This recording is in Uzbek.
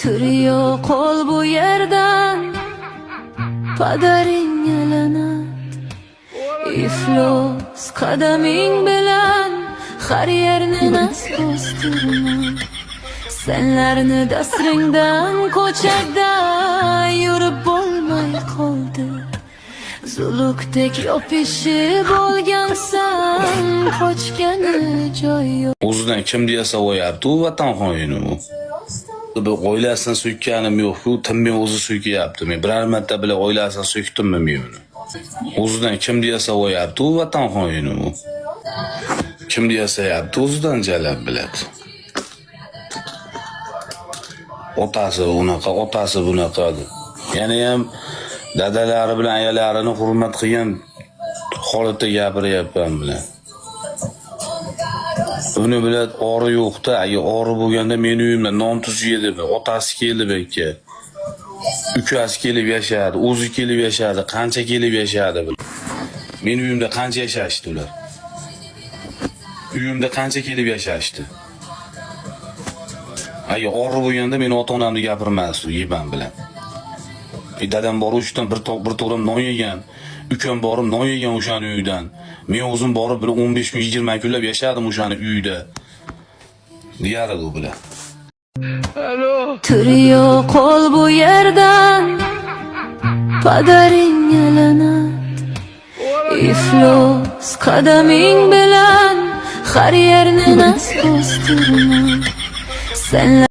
Tur yo'qol bu yerdan, padaringga la'nat. Iflos qadaming bilan har yerni nas bostirma. Senlarni dastringdan ko'chada yurib bo'lmay qoldi. Zulukdek yopishib olgansan, qochgani joy yo'q. O'zidan kimni yasab qo'yapti u vatan xoini u. Bu oilasini so'kkanim yo'q-ku, tinmay o'zi so'kyapti. Men biror marta bilan oilasini so'kdimmi men uni? O'zidan kimni yasab qo'yapti u vatan xoini u. Kimni yasayapti o'zidan jalab biladi. Otasi unaqa, otasi bunaqa deb. Yana ham dadalari bilan ayalarini hurmat qilgan holatda gapiryapman bilan. Uni bilan ori yo'qda, agar ori bo'lganda meni uyimda non tuz yedi, otasi keldi bu yerga. Ukasi kelib yashadi, o'zi kelib yashadi, qancha kelib yashadi. Meni uyimda qancha yashashdi ular? Uyimda qancha kelib yashashdi? Agar ori bo'lganda meni ota-onamni gapirmasdi yeman bilan. Dadam borib o'sha bir to'g'ram non yegan. Ukam borib non yegan o'shani uyidan. Men o'zim borib bir 15 kun, 20 kunlab yashadim o'shani uyida. Deyardi u bilan. Tur yo'qol bu yerdan, padaringga la'nat. Iflos qadaming bilan har yerni nas bostirma. Senlar